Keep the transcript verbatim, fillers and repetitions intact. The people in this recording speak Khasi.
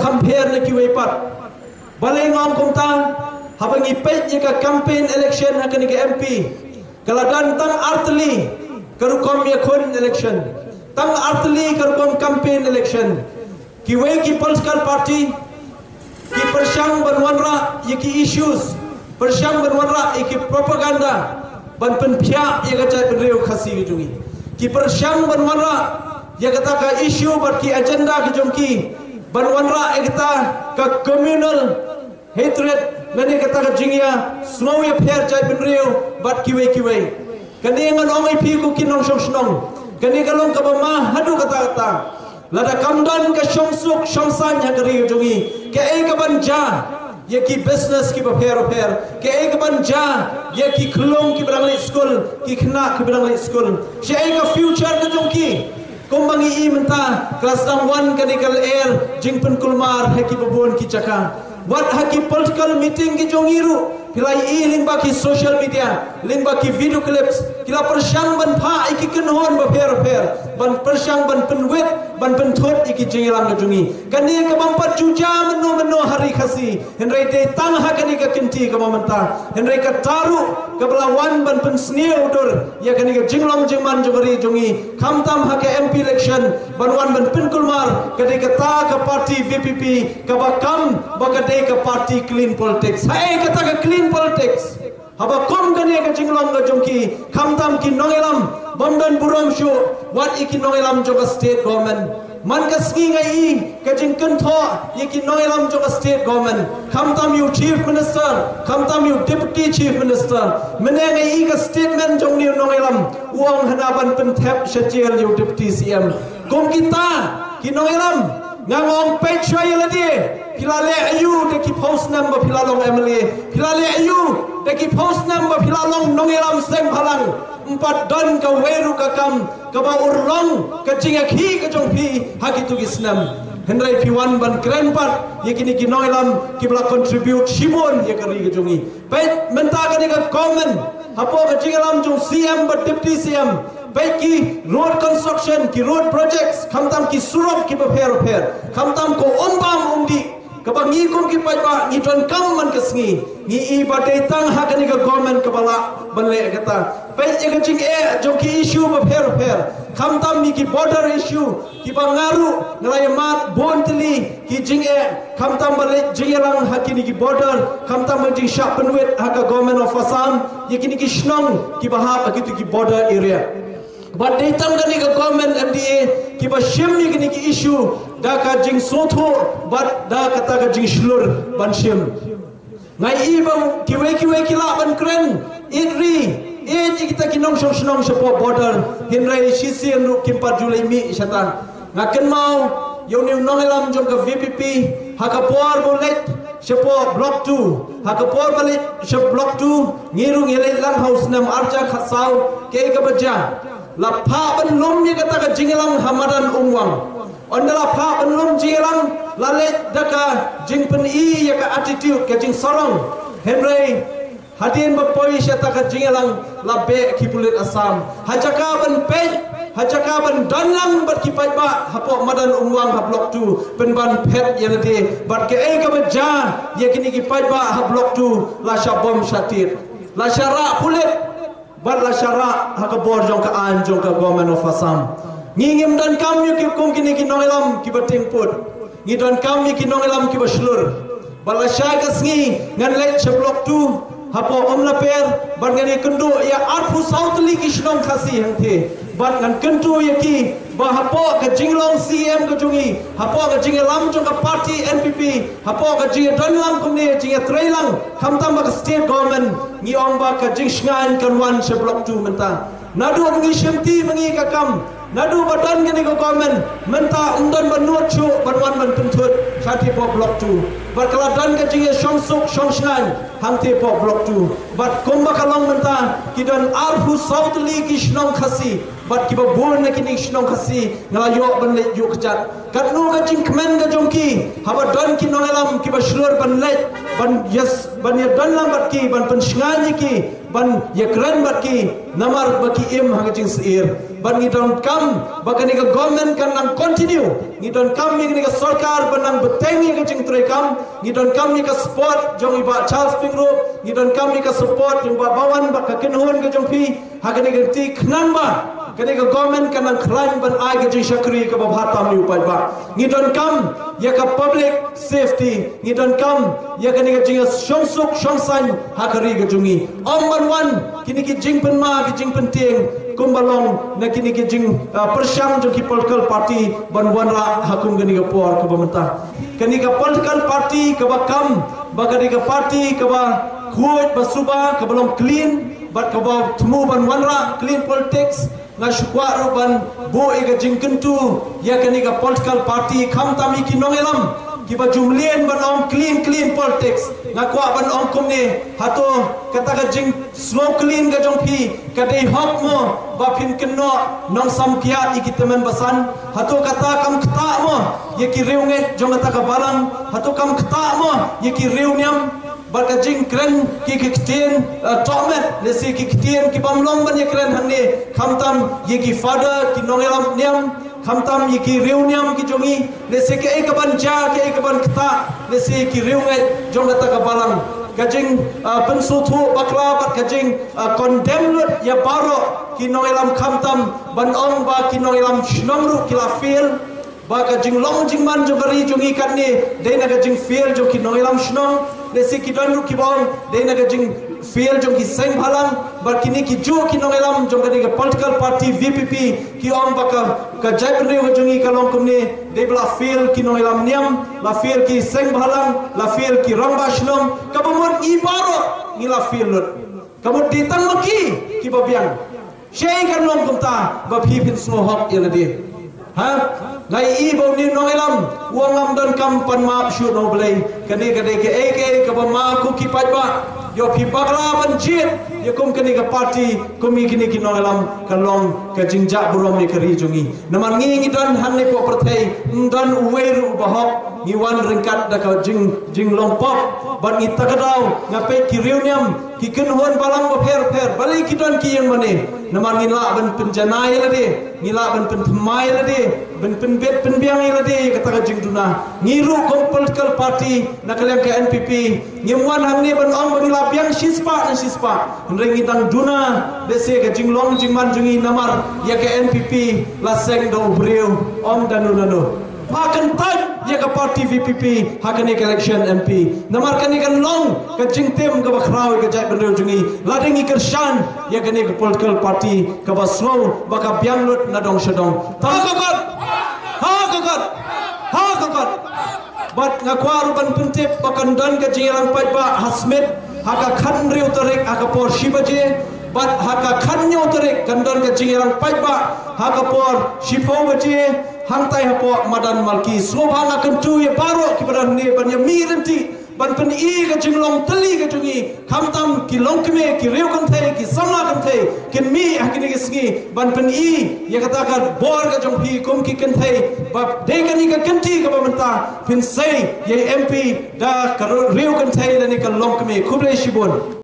Kham pher na kiwei pat. Balei nga ong kumta? Haba ngi peit ïa ka campaign election ha kane ka M P, ka la don tang artylli ka rukom ïakhun election, tang artylli ka rukom campaign election. Kiwei ki political party ki pyrshang ban wanrah ïa ki issues, pyrshang ban wanrah ïa ki propaganda ban pynphiah ïa ka jaitbynriew Khasi ka jong ngi. Ki pyrshang ban wanrah ïa kata ka issue bad ki agenda ka jong ki ban wanrah ïa kata ka communal hatred, lane kata ka jingïasngew ïapher jaitbynriew bad kiwei kiwei. Kane ngan ong ïa phi ko ki nongshong shnong, kane ka long kaba ma haduh katta katta. Lada kam don ka shongsuk shongsaiñ ha ka ri ka jong ngi, kaei kaban jia ïa ki business kiba pher bapher? Kaei kaban jia ïa ki khyllung kiba dang leit skul, ki khynnah kiba dang leit skul? Shaei ka future ka jong ki? Kumba ngi i mynta, ka la sdang wan kane ka lyer jingpynkulmar ha kiba bun ki jaka. Wat ha ki political meeting ki jong ngi ruh, phi la i lyngba ki social media, lyngba ki video clips, ki la pyrshang ban phah ïa ki kynhun bapher bapher, ban pyrshang ban pynwit, ban pynthut ïa ki jingïalang ka jong ngi. Kane ka bym pat ju jia mynno mynno ha ri Khasi, hynrei dei tang ha kane ka kynti kaba mynta. Hynrei kata ruh kaba la wan ban pynsniew dur ïa kane ka jinglong jingman jong ka ri jong ngi, khamtam ha ka M P election, ban wan ban pynkulmar, ka dei kata ka party V P P kaba kam ba ka dei ka party clean politics. Haei kata ka clean politics? Haba kum kane ka jinglong ka jong ki, khamtam ki nongïalam bym don burom shuh, wat ïa ki nongïalam jong ka state government. Man ka sngi nga i ka jingkynthoh ïa ki nongïalam jong ka state government, khamtam ïa u chief minister, khamtam ïa u deputy chief minister. Mynne nga i ka statement jong une u nongïalam, u ong hana ban pynthep sha jail ïa u deputy C M. Kum kita ki nongïalam, nga ong peit shuwa ïa lade. Phi la leh aïu da ki phew snem ba phi la long M L A? Phi la leh aïu da ki phew snem ba phi la long nongïalam seng bhalang? Ym pat don kawei ruh ka kam kaba urlong ka jingïakhih ka jong phi ha kito ki snem. Hynrei phi wan ban kren pat ïa kine ki nongïalam kiba la contribute shibun ïa ka ri ka jong ngi. Peit mynta kane ka government, hapoh ka jingïalam jong C M bad deputy C M, peit ki road construction, ki road projects, khamtam ki surok kiba pher bapher, khamtam ka um bam um dih, kaba ngi kum ki paidbah ngi donkam man ka sngi. Ngi i ba dei tang ha kane ka government kaba lah ban leh kata. Peit ïa ka jingeh jong ki issue bapher bapher, khamtam ïa ki border issue kiba nga ruh nga la ïamad bun tylli ki jingeh, khamtam ba leit jingïalang ha kine ki border, khamtam ba jingshah pynwit ha ka Government of Assam ïa kine ki shnong kiba hap ha kito ki border area. Bad dei tang kane ka government M D A kiba shim ïa kine ki issue da ka jingsngewthuh bad da kata ka jingshlur ban shim. Nga i ba kiwei kiwei ki lah ban kren, ïeit ri, ïeit ïa kita ki nongshong shnong shapoh border, hynrei shisien ruh kim pat ju leit mih shata. Nga kynmaw ïa une u nongïalam jong ka V P P, ha ka por ba u leit shapoh Block two, ha ka por ba leit sha Block two, ngi ruh ngi leit lang ha u snem arhajar khatsaw. Kaei kaba jia? La phah ban lum ïa kata ka jingïalang ha madan Umwang. Ynda la phah ban lum jingïalang, la leit da ka jingpyni ïa ka attitude, ka jingsarong. Hynrei hadien ba poi shata ka jingïalang, la beh ki pulit Assam. Ha jaka ban peit, ha jaka ban don lang bad ki paidbah hapoh madan Umwang ha Block two, pynban phet ïa lade. Bad kaei kaba jia ïa kine ki paidbah ha Block two? La shah bom shah tied, la shah rah pulit, bad la shah rah ha ka bor jong ka aiñ jong ka Government of Assam. Ngi ngim donkam ïa ki kum kine ki nongïalam kiba tieng put. Ngi donkam ïa ki nongïalam kiba shlur. Bad lashai ka sngi ngan leit sha Block two hapoh Umlaper, bad ngan ïakynduh ïa arphew saw tylli ki shnong Khasi hangtei. Bad ngan kyntu ïa ki ba hapoh ka jinglong C M ka jong ngi, hapoh ka jingïalam jong ka party N P P, hapoh ka jingïadon lang kumne, jingïatreilang, khamtam ba ka state government, ngi ong ba ka jingshngaiñ kan wan sha Block two mynta. Naduh ba ngi shimti ma ngi ka kam, naduh ba don kane ka government, mynta ym don ba nud shuh ban wan ban pynthut shatei poh Block two. Bad ka la don ka jingïashong suk shong shngaiñ hangtei poh Block two. Bad kumba ka long mynta, ki don arphew saw tylli ki shnong Khasi, bad kiba bun na kine ki shnong Khasi nga la ïoh ban leit ïuh kjat. Katno ka jingkmen ka jong ki haba don ki nongïalam kiba shlur ban leit, ban ïas, ban ïadon lang bad ki, ban pynshngaiñ ïa ki, ban ïakren bad ki, namar ba ki im ha ka jingsyier. Bad ngi donkam ba kane ka government kan nang continue. Ngi donkam ïa kane ka sorkar ban nang bteng ïa ka jingtrei kam. Ngi donkam ïa ka support jong i Bah Charles Pyngrope. Ngi donkam ïa ka support jong Bah Bawan bad ka kynhun ka jong phi ha kane ka kti, khnang ba kane ka government kan nang khlaiñ ban ai ka jingshakri kaba bha tam ïa u paidbah. Ngi donkam ïa ka public safety, ngi donkam ïa kane ka jingshong suk shong saiñ ha ka ri ka jong ngi. Ym ban wan kine ki jingpynma ki jingpyntieng kumba long na kine ki jing, ah, pyrshang jong ki political party ban wanrah ha kum kane ka por kaba mynta. Kane ka political party kaba kam ba kane ka party kaba khuid ba suba, kaba long clean bad kaba thmu ban wanrah clean politics. Nga shu kwah ruh ban buh ïa ka jingkyntu ïa kane ka political party, khamtam ïa ki nongïalam kiba ju mlien ban ong clean, clean politics. Nga kwah ban ong kumne, hato kata ka jingsngew clean ka jong phi ka dei hok mo ba phin kynnoh nongsam kiad ïa ki tymmen basan? Hato kata kam ktah mo ïa ki riewngeit jong kata ka balang? Hato kam ktah mo ïa ki riewniam? Bad ka jingkren ki, ki ktien, eh, tohmet, lehse ki ktien ki bym long ban ïakren hangne, khamtam ïa ki father, ki nongïalam niam, khamtam ïa ki riewniam ki jong ngi, lehse kaei kaban jia, kaei kaban ktah, lehse ki riewngeit jong kata ka balang. Ka jing, eh, pynsngewthuh bakla bad ka jing, eh, condemn lut ïa baroh ki nongïalam, khamtam ban ong ba ki nongïalam shnong ruh ki la fail. Ba ka jinglong jingman jong ka ri jong ngi katne dei na ka jingfail jong ki nongïalam shnong. Lehse ki don ruh kiba ong dei na ka jingfail jong ki seng bhalang. Bad kine ki juh ki nongïalam jong kane ka political party V P P ki ong ba ka, ka jaitbynriew ka jong ngi ka long kumne, dei ba la fail ki nongïalam niam, la fail ki seng bhalang, la fail ki rangbah shnong. Kaba mut ngi baroh ngi la fail lut. Ka mut dei tang ma ki kiba biang. Shaei kan long kumta ba phi phin sngewhok ïa lade? Ha? Nga ïohi ba une u nongïalam u ong ngam donkam pan map shuh na U Blei. Kane ka dei kaei kaei kaba ma ko ki paidbah. Ïoh phi bakla ban jied ïa kum kane ka party, kum ïa kine ki nongïalam, ka long ka jingjah burom ïa ka ri jong ngi. Namar ngi ngi don hangne hapoh pyrthei, ym don uwei ruh uba hok. Ngi wan ryngkat da ka jing, jinglong pop. Bad ngi ta ka daw, nga peit ki riewniam, ki kynhun balang bapher bapher, balei ki don ki ïing mane? Namar ngi lah ban pynjanai ïa lade, ngi lah ban pynthymmai ïa lade, ban pynbit pynbiang ïa lade ïa kata ka jingduna. Ngi ruh kum political party na ka liang ka N P P, ngim wan hangne ban ong ba ngi la biang shispah na shispah. Hynrei ngi dang duna, lehse ka jinglong jingman jong ngi namar ïa ka N P P la seng da u briew, ym da nu na nu. Pha kyntait ïa ka party V P P ha kane ka election M P. Namar kane kan long ka jingtim kaba khraw ïa ka jaitbynriew jong ngi. Lada ngi kyrshan ïa kane ka political party kaba sngew ba ka biang lut na dong sha dong. Tang ha ka kot! Ha ka kot! Ha ka kot! Bad nga kwah ruh ban pyntip ba kan don ka jingïalang paidbah ha Smit ha ka khathynriew tarik ha ka por shi baje. Bad ha ka khathynñiew tarik kan don ka jingïalang paidbah ha ka por shiphew baje. Hangtai hapoh madan Malki. Sngewbha nga kyntu ïa baroh kiba don hangne ban ïa mih ryntih ban pyni ka jinglong tylli ka jong ngi. Khamtam ki longkmie, ki riew kynthei, ki samla kynthei kin mih ha kine ki sngi ban pyni ïa kata ka bor ka jong phi kum ki kynthei. Ba dei kane ka kynti kaba mynta phin sei ïa i M P da ka riew kynthei lane ka longkmie. Khublei shibun.